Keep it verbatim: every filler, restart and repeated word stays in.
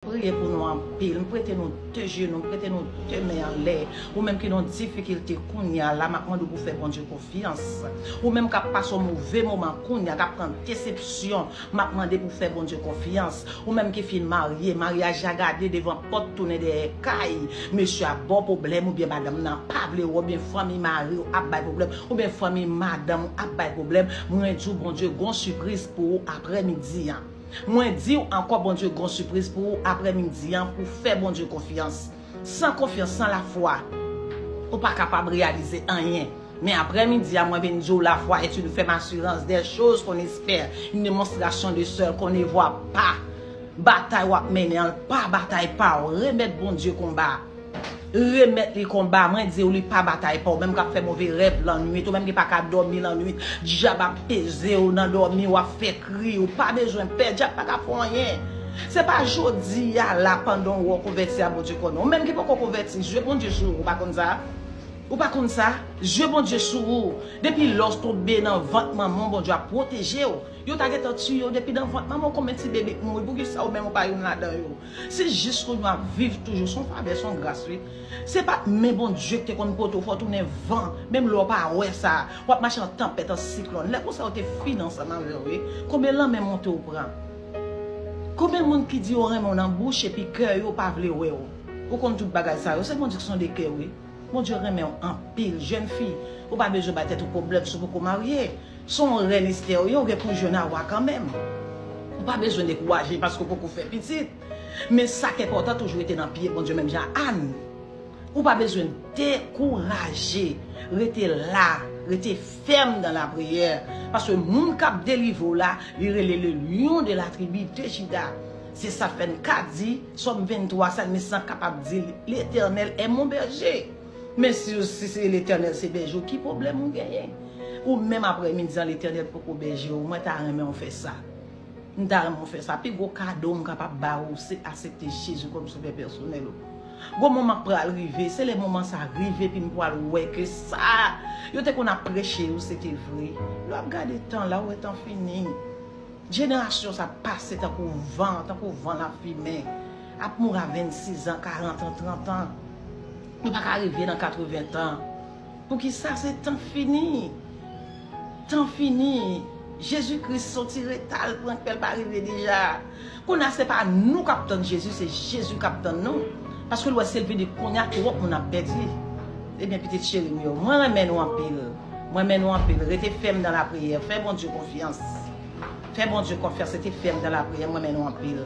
Priye pou nou anpil. M prete nou de jenou, m prete nou de men anlè. Ou menm ki nan difikilte kounye a la, m ap mande w pou fè Bondye konfyans. Ou menm k ap pase yon move moman kounye a, k ap pran desepsyon, m ap mande pou fè Bondye konfyans. Ou menm ki fin marye, maryaj la gade devan pòt, tounen dèyè kay. Mesye a ba w pwoblèm oubyen madanm nan pa vle wè w, oubyen fanmi mari w ap bay pwoblèm, oubyen fanmi madanm ou ap bay pwoblèm. Mwen di w Bondye gon sipriz pou ou aprè midi an. Mwen di w ankò, Bondye gon sipriz pou ou aprè midi an pou fè Bondye konfyans. San konfyans, san lafwa, ou pa kapab reyalize anyen. Men aprè midi a, mwen vin di w, la foi est une ferme assurance des choses qu'on espère, une démonstration de celles qu'on ne voit pas. Batay w ap mennen an, l pa batay pa w. Remèt Bondye konba. Remèt li konba, mwen di w, li pa batay pa w. Ou menm k ap fè move rèv lannwit, ou menm ki pa ka dòmi lannwit, dyab ap peze w nan dòmi, w ap fè kri, ou pa bezwen pè, dyab pa ka fè w anyen. Se pa jodi a la, pandan w wè w konvèti a, Bondye konnen. Ou menm ki poko konvèti, zye Bondye sou ou, ou pa konn sa? Ou pa konn sa? Zye Bondye sou ou. Depi lè w tonbe nan vant manman w, Bondye ap pwoteje w. Yo ta gentan tiye w depi nan vant manman w. Konbyen ti bebe k mouri? Poukisa ou menm ou pa youn ladan yo? Se jis kounye w ap viv toujou. Se yon favè, se yon gras, wi. Se pa men Bondye ki te konn pote w, fò w tounen van. Menm lè w pa wè sa, w ap mache nan tanpèt, an siklòn. Lè konsa yo te fini ansanm avè w, wi. Konbyen lanmè monte w pran? Konbyen moun ki di yo renmen w nan bouch epi kè yo pa vle wè w? Ou konn tout bagay sa yo. Se Bondye ki sonde kè, wi. Bondye renmen w anpil, jèn fi. Ou pa bezwen bay tèt ou pwoblèm si w poko marye. Se yon rèn Estè ou ye, ou gen pou jwenn a wa kanmenm. Ou pa bezwen dekouraje paske w poko fè pitit. Men sa k enpòtan, toujou rete nan pye Bondye menm jan a Ann. Ou pa bezwen dekouraje. Rete la, rete fèm dan lapriyè. Paske moun k ap delivre w la, li rele le lion de la tribi de Jida. Se sa fè n ka di, Sòm venntwa, salmis lan kapab di, L'Éternel est mon berger. Men si, si se Letènèl se bèje w, ki pwoblèm ou genyen? Ou menm aprè midi an, Letènèl poko bèje w, mwen ta renmen w fè sa. M ta renmen w fè sa. Pi gwo kado m kapab ba ou, se aksepte Jezi kòm sovè pèsonèl ou. Gon moman k pral rive, se lè moman sa rive, epi m pral wè ke sa yo te konn ap preche yo, se te vre. Lè w ap gade tan la, ou wè tan fini. Jenerasyon sa ap pase tankou van, tankou van lafimen. Ap mouri a vennsis an, karant an, trant an. Nou pa ka rive nan katreven tan. Poukisa? Se tan fini. Tan fini. Jezi Kris soti reta, l pran kè l pa rive deja. Kounye a, se pa nou k ap tann Jezi, se Jezi k ap tann nou. Paske l wè si l vini kounye a, twòp moun ap pèdi. Ebyen, pitit cheri m yo, mwen renmen nou anpil. Mwen renmen nou anpil. Rete fèm dan lapriyè. Fè Bondye konfyans. Fè Bondye konfyans. Rete fèm dan lapriyè. Mwen renmen nou anpil.